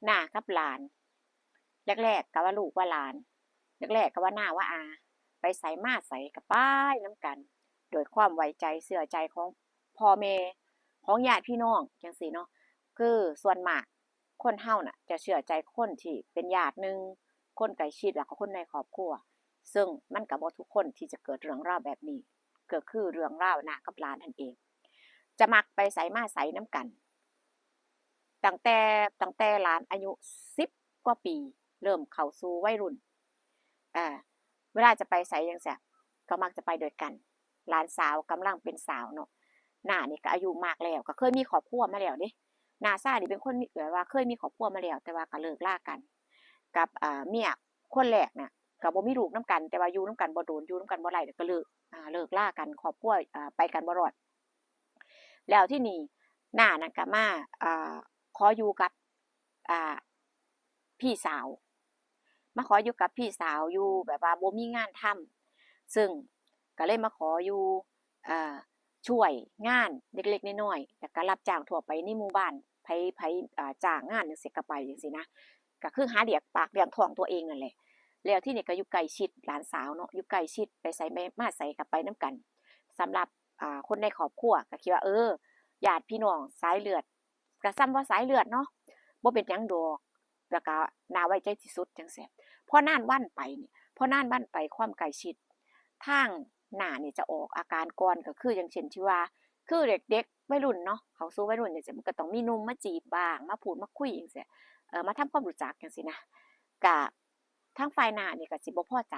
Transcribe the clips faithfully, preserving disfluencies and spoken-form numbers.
น้ากับหลาน แรกๆ ก็ว่าลูกว่าหลาน แรกๆ ก็ว่าน้าว่าอา ไปไสมาไสก็ไปนำกัน โดยความไว้ใจเชื่อใจของพ่อแม่ ของญาติพี่น้องจั่งซี้เนาะ คือส่วนมากคนเฮาน่ะจะเชื่อใจคนที่เป็นญาติหนึ่ง คนใกล้ชิด แล้วก็คนในครอบครัว ซึ่งมันก็บ่ทุกคนที่จะเกิดเรื่องราวแบบนี้ ก็คือเรื่องราวน้ากับหลานนั่นเอง จะมักไปไสมาไสนำกัน ตั้งแต่ ตั้งแต่หลานอายุสิบกว่าปี เริ่มเข้าสู่วัยรุ่น อ่า เวลาจะไปไสจั่งซี้ ก็มักจะไปด้วยกัน หลานสาวกำลังเป็นสาวเนาะ น้านี่ก็อายุมากแล้ว ก็เคยมีครอบครัวมาแล้วเด้ น้าชายนี่เป็นคนมี แบบว่าเคยมีครอบครัวมาแล้ว แต่ว่าก็เลิกลากัน กับ อ่า เมียคนแรกน่ะ ก็บ่มีลูกนำกัน แต่ว่าอยู่นำกันบ่โดน อยู่นำกันบ่ได้ ก็เลิก อ่า เลิกลากัน ครอบครัว อ่า ไปกันบ่รอด แล้วทีนี้น้านั่นก็มา อ่า ขออยู่กับ อ่า พี่สาว มาขออยู่กับพี่สาว อยู่แบบว่าบ่มีงานทำ ซึ่งก็เลยมาขออยู่ อ่า ช่วยงานเล็กๆน้อยๆ แล้วก็รับจ้างทั่วไปในหมู่บ้าน ไผ ไผ อ่า จ้างงานจั่งซี้ก็ไปจั่งซี้นะ ก็คือหาเลี้ยงปากเลี้ยงท้องตัวเองนั่นแหละ แล้วทีนี้ก็อยู่ใกล้ชิดหลานสาวเนาะ อยู่ใกล้ชิด ไปไสไปมาไสก็ไปนำกัน สำหรับ อ่า คนในครอบครัวก็คิดว่า เออ ญาติพี่น้องสายเลือด ก็ส่ำว่าสายเลือดเนาะ บ่เป็นหยังดอก แล้วก็น่าไว้ใจที่สุดจั่งซี้ พอนานวันไปนี่ พอนานวันไปความใกล้ชิด ทางน้านี่จะออกอาการก่อน ก็คืออย่างเช่นที่ว่า คือเด็กๆวัยรุ่นเนาะ เข้าสู่วัยรุ่นจั่งซี้ มันก็ต้องมีหนุ่มมาจีบบ้าง มาพูดมาคุยจั่งซี้ เอ่อ มาทำความรู้จักจั่งซี้นะ ก็ทางฝ่ายน้านี่ก็สิบ่พอใจ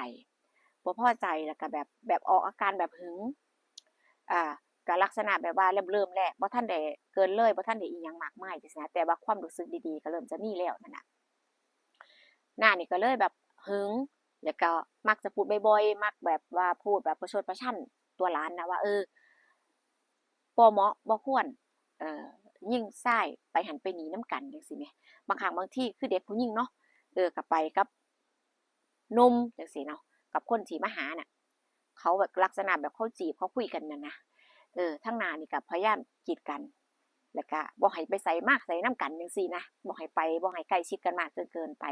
บ่พอใจ แล้วก็แบบ แบบออกอาการแบบหึง อ่า ก็ลักษณะแบบว่าเริ่มๆแหละ บ่ทันได้เกินเลย บ่ทันได้อิหยังมากมายจั่งซี้นะ แต่ว่าความรู้สึกดีๆก็เริ่มจะมีแล้วนั่นน่ะ น้านี่ก็เลยแบบหึง แล้วก็มักจะพูดบ่อยๆ มักแบบว่าพูดแบบประชดประชันตัวหลานนะว่า เออ บ่เหมาะบ่ควร เอ่อ ยิงชายไปหั้นไปนี่นำกันจั่งซี้แหม บางครั้งบางทีคือเด็กผู้หญิงเนาะ เออ ก็ไปกับหนุ่มจั่งซี้เนาะ กับคนที่มาหาน่ะ เขาแบบลักษณะแบบเขาจีบเขาคุยกันนั่นนะ เออ ทางน้านี่ก็พยายามกีดกัน แล้วก็บ่ให้ไปไสมาไสนำกันจั่งซี้นะ บ่ให้ไป บ่ให้ใกล้ชิดกันมากจนเกินไป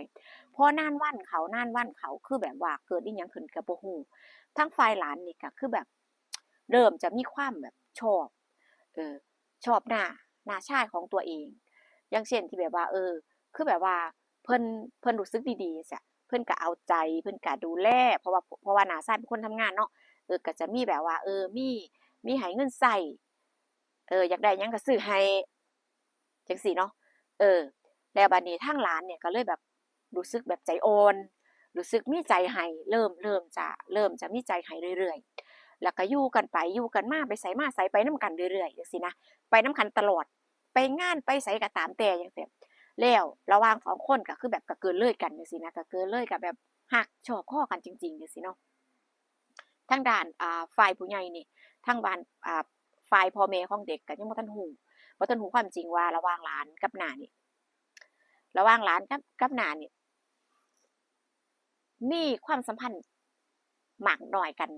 พอนานวันเข้า นานวันเข้า คือแบบว่าเกิดอิหยังขึ้นก็บ่ฮู้ ทางฝ่ายหลานนี่ก็คือแบบ เริ่มจะมีความแบบชอบ เออ ชอบน้า น้าชายของตัวเอง อย่างเช่นที่แบบว่า เออ คือแบบว่าเพิ่น เพิ่นรู้สึกดีๆจั่งซี้ เพิ่นก็เอาใจ เพิ่นก็ดูแล เพราะว่า เพราะว่าน้าชายเป็นคนทำงานเนาะ เออ ก็จะมีแบบว่า เออ มี มีให้เงินใช้ เออ อยากได้หยังก็ซื้อให้ จั่งซี้เนาะ เออ แล้วบัดนี้ทางหลานเนี่ยก็เลยแบบรู้สึกแบบใจอ่อน รู้สึกมีใจให้ เริ่ม เริ่มจะ เริ่มจะมีใจให้เรื่อยๆ แล้วก็อยู่กันไป อยู่กันมา ไปไสมาไสไปนำกันเรื่อยๆจั่งซี้นะ ไปนำกันตลอด ไปงานไปไสก็ตามแต่จั่งซี้ แล้วระหว่างสองคนก็คือแบบก็เกินเลยกันจั่งซี้นะ ก็เกินเลย ก็แบบฮักชอบคอกันจริงๆจั่งซี้เนาะ ทางด้าน อ่า ฝ่ายผู้ใหญ่นี่ ทางบ้าน อ่า ฝ่ายพ่อแม่ของเด็กก็ยังบ่ทันฮู้ บ่ทันฮู้ความจริงว่าระหว่างหลานกับน้านี่ ระหว่างหลานกับ กับน้านี่ มีความสัมพันธ์มากน้อยกัน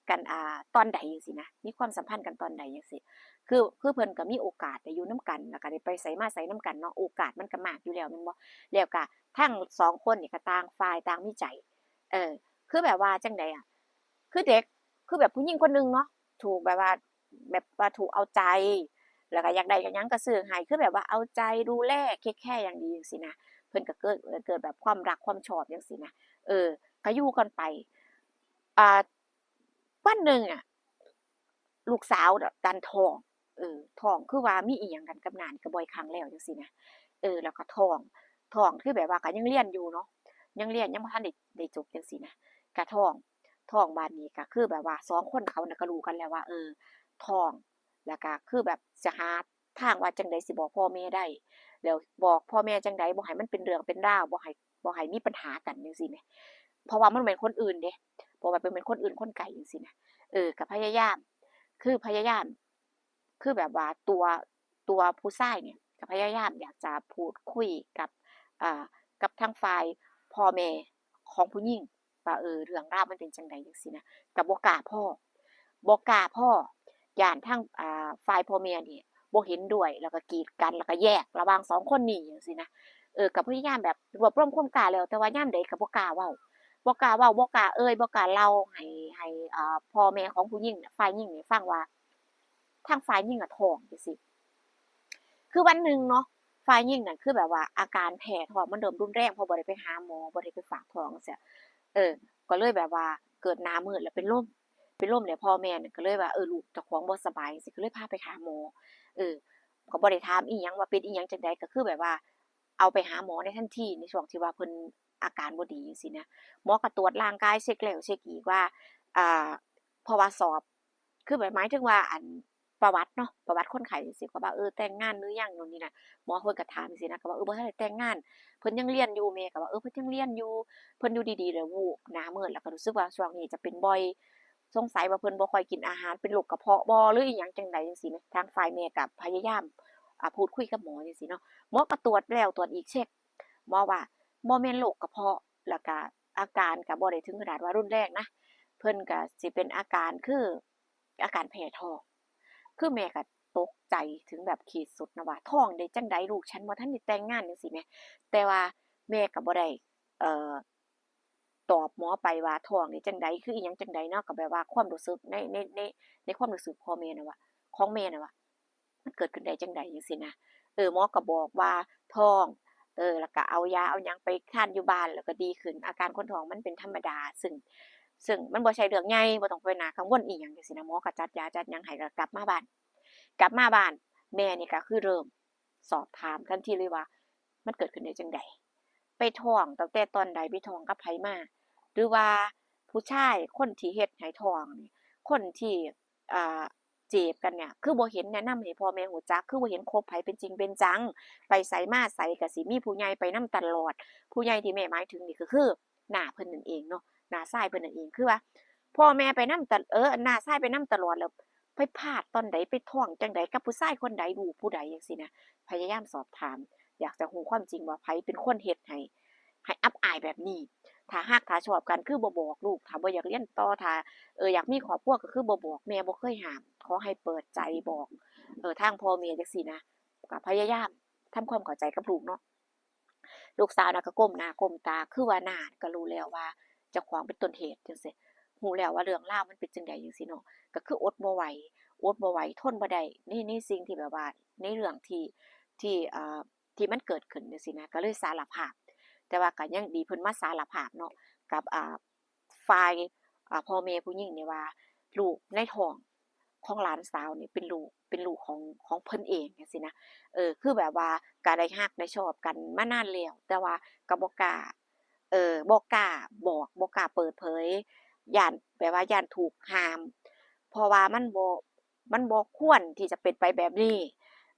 กัน อ่า ตอนใดจั่งซี้นะ มีความสัมพันธ์กันตอนใดจั่งซี้ คือ คือเพิ่นก็มีโอกาสได้อยู่นำกัน แล้วก็ได้ไปไสมาไสนำกันเนาะ โอกาสมันก็มากอยู่แล้วแม่นบ่ แล้วก็ทั้งสองคนนี่ก็ต่างฝ่ายต่างมีใจ เออ คือแบบว่าจั่งใดอะ คือเด็ก คือแบบผู้หญิงคนหนึ่งเนาะ ถูกแบบว่า แบบว่าถูกเอาใจ แล้วก็อยากได้หยังก็ซื้อให้ คือแบบว่าเอาใจดูแล เทคแคร์อย่างดีจั่งซี้นะ เพิ่นก็เกิด เกิดแบบความรักความชอบจั่งซี้นะ เออ ก็อยู่กันไป อ่า วันหนึ่งอะ ลูกสาวน่ะดันท้อง เออ ท้องคือว่ามีอิหยังกันกับน้านี่ก็บ่อยครั้งแล้วจั่งซี้นะ เออ แล้วก็ท้อง ท้องคือแบบว่าก็ยังเรียนอยู่เนาะ ยังเรียนยังบ่ทันได้ ได้จบจั่งซี้นะ ก็ท้อง ท้องบาดนี้ก็คือแบบว่าสองคนเขาน่ะก็รู้กันแล้วว่า เออ ท้อง แล้วก็คือแบบจะหาทางว่าจั่งใดสิบอกพ่อแม่ได้ แล้วบอกพ่อแม่จั่งใดบ่ให้มันเป็นเรื่องเป็นราว บ่ให้ บ่ให้มีปัญหากันจั่งซี้แหม เพราะว่ามันแม่นคนอื่นเด้ เพราะว่าเป็น เป็นคนอื่นคนไกลจั่งซี้นะ เออ ก็พยายาม คือพยายาม คือแบบว่าตัว ตัวผู้ชายเนี่ยก็พยายามอยากจะพูดคุยกับ อ่า กับทางฝ่ายพ่อแม่ของผู้หญิงว่า เออ เรื่องราวมันเป็นจั่งใดจั่งซี้นะ ก็บ่กล้าพ้อ บ่กล้าพ้อ ย้านทาง อ่า ฝ่ายพ่อแม่นี่บ่เห็นด้วย แล้วก็กีดกัน แล้วก็แยกระหว่างสองคนนี้จั่งซี้นะ เออ ก็พยายามแบบรวบรวมความกล้าแล้ว แต่ว่ายามใดก็บ่กล้าเว้า บ่กล้าเว้า บ่กล้าเอ่ย บ่กล้าเล่าให้ ให้ เอ่อ พ่อแม่ของผู้หญิงน่ะ ฝ่ายหญิงนี่ฟังว่า ทางฝ่ายหญิงอะท้องจั่งซี้ คือวันหนึ่งเนาะ ฝ่ายหญิงนั่นคือแบบว่าอาการแพ้ท้องมันเริ่มรุนแรง เพราะบ่ได้ไปหาหมอ บ่ได้ไปฝากท้องจั่งซี้ เออ ก็เลยแบบว่าเกิดหน้ามืดแล้วเป็นลม เป็นลมแล้วพ่อแม่นั่นก็เลยว่า เออ ลูกเจ้าของบ่สบายจั่งซี้ ก็เลยพาไปหาหมอ เออ ก็บ่ได้ถามอีหยังว่าเป็นอีหยังจั่งใด ก็คือแบบว่าเอาไปหาหมอในทันที ในช่วงที่ว่าเพิ่นอาการบ่ดีจั่งซี้นะ หมอก็ตรวจร่างกาย เช็กแล้วเช็กอีกว่า อ่า เพราะว่าสอบ คือแบบหมายถึงว่า อัน ประวัติเนาะ ประวัติคนไข้จั่งซี้ ก็ว่า เออ แต่งงานหรือยัง โน่นนี่นั่น หมอเพิ่นก็ถามจั่งซี้นะ ก็ว่า เออ บ่ทันได้แต่งงาน เพิ่นยังเรียนอยู่ แม่ก็ว่า เออ เพิ่นยังเรียนอยู่ เพิ่นอยู่ดีๆ แล้ววูบหน้ามืด แล้วก็รู้สึกว่าช่วงนี้จะเป็นบ่อย สงสัยว่าเพิ่นบ่ค่อยกินอาหาร เป็นโรคกระเพาะบ่ หรืออีหยังจั่งใดจั่งซี้แหม ทางฝ่ายแม่ก็พยายาม อ่า พูดคุยกับหมอจั่งซี้เนาะ หมอก็ตรวจแล้วตรวจอีก เช็ก หมอว่าบ่แม่นโรคกระเพาะ แล้วก็อาการก็บ่ได้ถึงขนาดว่ารุนแรงนะ เพิ่นก็สิเป็นอาการคืออาการแพ้ท้อง คือแม่ก็ตกใจถึงแบบขีดสุดนะว่า ท้องได้จั่งใด ลูกฉันบ่ทันได้แต่งงานจั่งซี้แหม แต่ว่าแม่ก็บ่ได้ เอ่อ ตอบหมอไปว่าท้องนี่จั่งใด คืออีหยังจั่งใดเนาะ ก็แบบว่าความรู้สึกใน ใน ใน ในความรู้สึกพ่อแม่น่ะว่า ของแม่น่ะว่า มันเกิดขึ้นได้จั่งใดจั่งซี้นะ เออ หมอก็บอกว่าท้อง เออ แล้วก็เอายาเอาหยังไปทานอยู่บ้าน แล้วก็ดีขึ้น อาการคนท้องมันเป็นธรรมดา ซึ่ง ซึ่งมันบ่ใช่เรื่องใหญ่ บ่ต้องไปน่ากังวลอีหยังจั่งซี้นะ หมอก็จัดยาจัดหยังให้ ก็กลับมาบ้าน กลับมาบ้าน แม่นี่ก็คือเริ่มสอบถามทันทีเลยว่า มันเกิดขึ้นได้จั่งใด ไปท้องตั้งแต่ตอนใด ไปท้องกับไผมา หรือว่าผู้ชายคนที่เฮ็ดให้ท้องนี่ คนที่ อ่า จีบกันเนี่ย คือบ่เห็นแนะนำให้พ่อแม่รู้จัก คือบ่เห็นคบไผเป็นจริงเป็นจัง ไปไสมาไสก็สิมีผู้ใหญ่ไปนำตลอด ผู้ใหญ่ที่แม่หมายถึงนี่ก็คือน้าเพิ่นนั่นเองเนาะ น้าชายเพิ่นนั่นเอง คือว่าพ่อแม่ไปนำตะ เออ น้าชายไปนำตลอด แล้วไปพลาดตอนใด ไปท้องจั่งใด กับผู้ชายคนใด ลูกผู้ใดจั่งซี้นะ พยายามสอบถาม อยากจะรู้ความจริงว่าไผเป็นคนเฮ็ดให้ ให้อับอายแบบนี้ ถ้าฮักถ้าชอบกันคือบ่บอกลูก ถ้าบ่อยากเรียนต่อ ถ้า เออ อยากมีครอบครัวก็คือบ่บอก แม่บ่เคยห้าม ขอให้เปิดใจบอก เออ ทางพ่อแม่จั่งซี้นะ ก็พยายามทำความเข้าใจกับลูกเนาะ ลูกสาวน่ะก็ก้มหน้าก้มตา คือว่าน้าก็รู้แล้วว่าเจ้าของเป็นต้นเหตุจั่งซี้ รู้แล้วว่าเรื่องราวมันเป็นจั่งใดจั่งซี้เนาะ ก็คืออดบ่ไหว อดบ่ไหว ทนบ่ได้ ใน ในสิ่งที่แบบว่า ในเรื่องที่ ที่ เอ่อ ที่มันเกิดขึ้นจั่งซี้นะ ก็เลยสารภาพ แต่ว่าก็ยังดีเพิ่นมาสารภาพเนาะ กับ อ่า ฝ่าย อ่า พ่อแม่ผู้หญิงนี่ว่า ลูกในท้องของหลานสาวนี่เป็นลูก เป็นลูกของ ของเพิ่นเองจั่งซี้นะ เออ คือแบบว่าก็ได้ฮักได้ชอบกันมานานแล้ว แต่ว่าก็บ่กล้า เออ บ่กล้าบอก บ่กล้าเปิดเผย ย้าน แบบว่าย้านถูกห้าม เพราะว่ามันบ่ มันบ่ควรที่จะเป็นไปแบบนี้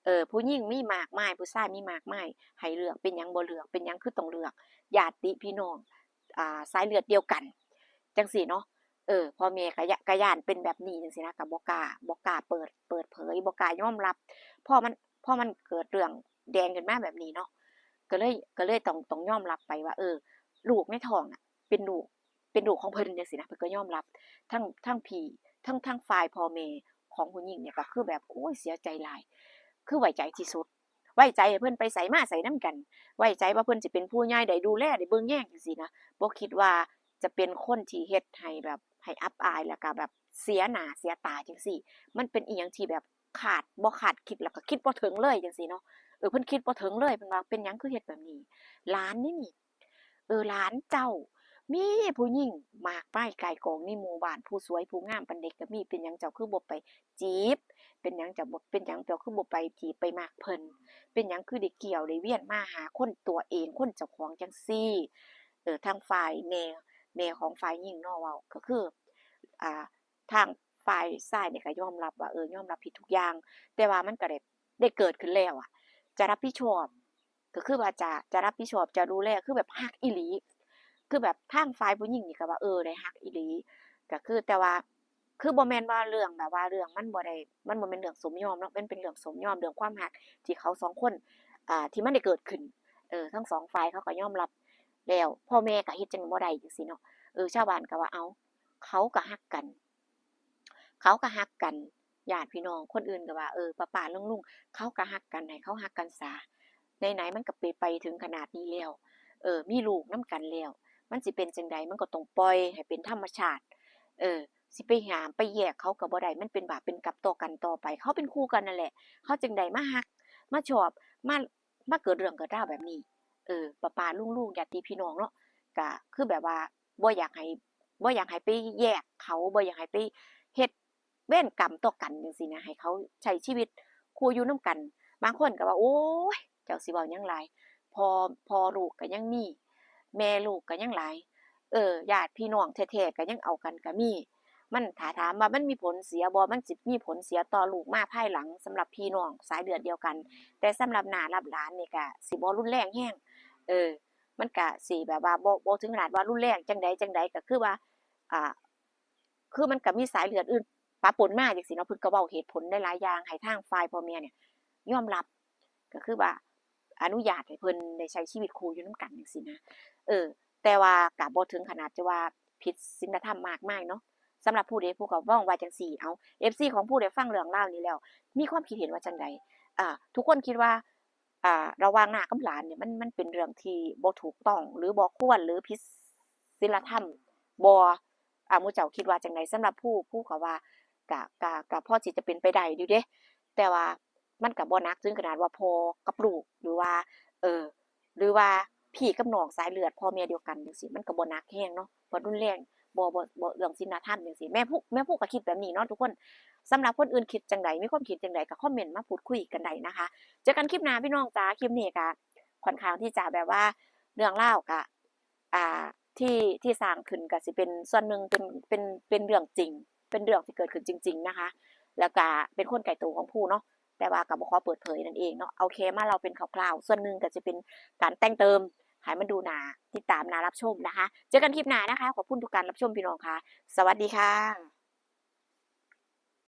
เออ ผู้หญิงมีมากมาย ผู้ชายมีมากมาย ให้เลือก เป็นหยังบ่เลือก เป็นหยังคือต้องเลือก ญาติพี่น้อง อ่า สายเลือดเดียวกัน จั่งซี้เนาะ เออ พ่อแม่ก็ยะ ก็ย้านเป็นแบบนี้จั่งซี้นะ ก็บ่กล้า บ่กล้าเปิด เปิดเผย บ่กล้ายอมรับ พอมัน พอมันเกิดเรื่องแดงขึ้นมาแบบนี้เนาะ ก็เลย ก็เลยต้อง ต้องยอมรับไปว่า เออ ลูกในท้องน่ะ เป็นลูก เป็นลูกของเพิ่นจั่งซี้นะ เพิ่นก็ยอมรับ ทั้ง ทั้งพี่ ทั้ง ทั้งฝ่ายพ่อแม่ของผู้หญิงเนี่ยก็คือแบบ โอ้ย เสียใจหลาย คือไว้ใจที่สุด ไว้ใจให้เพิ่นไปไสมาไสนำกัน ไว้ใจว่าเพิ่นสิเป็นผู้ใหญ่ ได้ดูแล ได้เบิ่งแยงจั่งซี้นะ บ่คิดว่าจะเป็นคนที่เฮ็ดให้แบบ ให้อับอาย แล้วก็แบบเสียหน้าเสียตาจั่งซี้ มันเป็นอิหยังที่แบบคาด บ่คาดคิด แล้วก็คิดบ่ถึงเลยจั่งซี้เนาะ เออ เพิ่นคิดบ่ถึงเลย เพิ่นว่าเป็นหยังคือเฮ็ดแบบนี้ หลานนี่นี่ เออ หลานเจ้า มีผู้หญิงมากมายก่ายกองในหมู่บ้าน ผู้สวยผู้งามปานใดก็มี เป็นหยังเจ้าคือบ่ไปจีบ เป็นหยังเจ้าบ่ เป็นหยังเจ้าคือบ่ไปจีบไปมักเพิ่น เป็นหยังคือได้เกี่ยวได้เวียนมาหาคนตัวเอง คนเจ้าของจั่งซี้ เออ ทางฝ่ายแม่ แม่ของฝ่ายหญิงเนาะเว้า ก็คือ อ่า ทางฝ่ายชายนี่ก็ยอมรับว่า เออ ยอมรับผิดทุกอย่าง แต่ว่ามันก็ได้ ได้เกิดขึ้นแล้วอะ จะรับผิดชอบ ก็คือว่าจะ จะรับผิดชอบ จะดูแล คือแบบฮักอีหลี คือแบบทางฝ่ายผู้หญิงนี่ก็ว่า เออ ได้ฮักอีหลี ก็คือ แต่ว่า คือบ่แม่นว่าเรื่องแบบว่าเรื่องมันบ่ได้ มันบ่แม่นเรื่องสมยอมเนาะ มันเป็นเรื่องสมยอม เรื่องความฮักที่เขาสองคน อ่า ที่มันได้เกิดขึ้น เออ ทั้งสองฝ่ายเขาก็ยอมรับ แล้วพ่อแม่ก็เฮ็ดจั่งบ่ได้จั่งซี้เนาะ เออ ชาวบ้านก็ว่า เอ้า เขาก็ฮักกัน เขาก็ฮักกัน ญาติพี่น้องคนอื่นก็ว่า เออ ป้าๆ ลุงๆ เขาก็ฮักกัน ให้เขาฮักกันซะ ไหนๆมันก็ไปไปถึงขนาดนี้แล้ว เออ มีลูกนำกันแล้ว มันสิเป็นจั่งใด มันก็ต้องปล่อยให้เป็นธรรมชาติ เออ สิไปห้ามไปแยกเขาก็บ่ได้ มันเป็นบาปเป็นกรรมต่อกันต่อไป เขาเป็นคู่กันนั่นแหละ เขาจั่งใดมาฮัก มาชอบ มา มาเกิดเรื่องเกิดราวแบบนี้ เออ ป้าๆลุงๆญาติพี่น้องเนาะ ก็คือแบบว่าบ่อยากให้ บ่อยากให้ไปแยกเขา บ่อยากให้ไปเฮ็ดเวรกรรมต่อกันจั่งซี้นะ ให้เขาใช้ชีวิตคู่อยู่นำกัน บางคนก็ว่า โอ๊ย เจ้าสิเว้าหยังหลาย พ่อ พ่อลูกก็ยังมี แม่ลูกก็ยังหลาย เออ ญาติพี่น้องแท้ๆก็ยังเอากันก็มี มัน ถ้าถามว่ามันมีผลเสียบ่ มันสิมีผลเสียต่อลูกมาภายหลังสำหรับพี่น้องสายเลือดเดียวกัน แต่สำหรับน้ารับหลานนี่ก็สิบ่รุนแรงแฮง เออ มันก็สิแบบว่าบ่ บ่ถึงขนาดว่ารุนแรงจั่งใดจั่งใด ก็คือว่า อ่า คือมันก็มีสายเลือดอื่นปะปนมาจั่งซี้เนาะ เพิ่นก็เว้าเหตุผลหลายๆอย่างให้ทางฝ่ายพ่อแม่เนี่ยยอมรับ ก็คือว่าอนุญาตให้เพิ่นได้ใช้ชีวิตคู่อยู่นำกันจั่งซี้นะ เออ แต่ว่าก็บ่ถึงขนาดจะว่าผิดศีลธรรมมากมายเนาะ สำหรับผู้ใดผู้ก็มองว่าจั่งซี้ เอา เอฟซีของผู้ได้ฟังเรื่องราวนี้แล้ว มีความคิดเห็นว่าจั่งใด อ่า ทุกคนคิดว่า อ่า ระหว่างน้ากับหลานเนี่ย มัน มันเป็นเรื่องที่บ่ถูกต้อง หรือบ่ควร หรือผิดศีลธรรมบ่ อ่า หมู่เจ้าคิดว่าจั่งใด สำหรับผู้ ผู้ก็ว่า ก็ ก็ ก็พอสิจะเป็นไปได้อยู่เด้ แต่ว่ามันก็บ่หนักถึงขนาดว่าพ่อกับลูก หรือว่า เออ หรือว่าพี่กับน้องสายเลือดพ่อแม่เดียวกันจั่งซี้ มันก็บ่หนักแฮงเนาะ บ่รุนแรง บ่ บ่ บ่เรื่องศีลธรรมจั่งซี้ แม่ผู้ แม่ผู้ก็คิดแบบนี้เนาะทุกคน สำหรับคนอื่นคิดจั่งใด มีความคิดจั่งใดก็คอมเมนต์มาพูดคุยกันได้นะคะ เจอกันคลิปหน้าพี่น้องจ๋า คลิปนี้ก็ค่อนข้างที่จะแบบว่าเรื่องราวก็ อ่า ที่ ที่สร้างขึ้นก็สิเป็นส่วนหนึ่งเป็น เป็น เป็นเรื่องจริง เป็นเรื่องที่เกิดขึ้นจริงๆนะคะ แล้วก็เป็นคนใกล้ตัวของผู้เนาะ แต่ว่าก็บ่ขอเปิดเผยนั่นเองเนาะ เอาแค่มาเล่าเป็นคร่าวๆ ส่วนหนึ่งก็จะเป็นการแต่งเติมให้มันดูน่าติดตามน่ารับชมนะคะ เจอกันคลิปหน้านะคะ ขอบคุณทุกการรับชมพี่น้องค่ะ สวัสดีค่ะ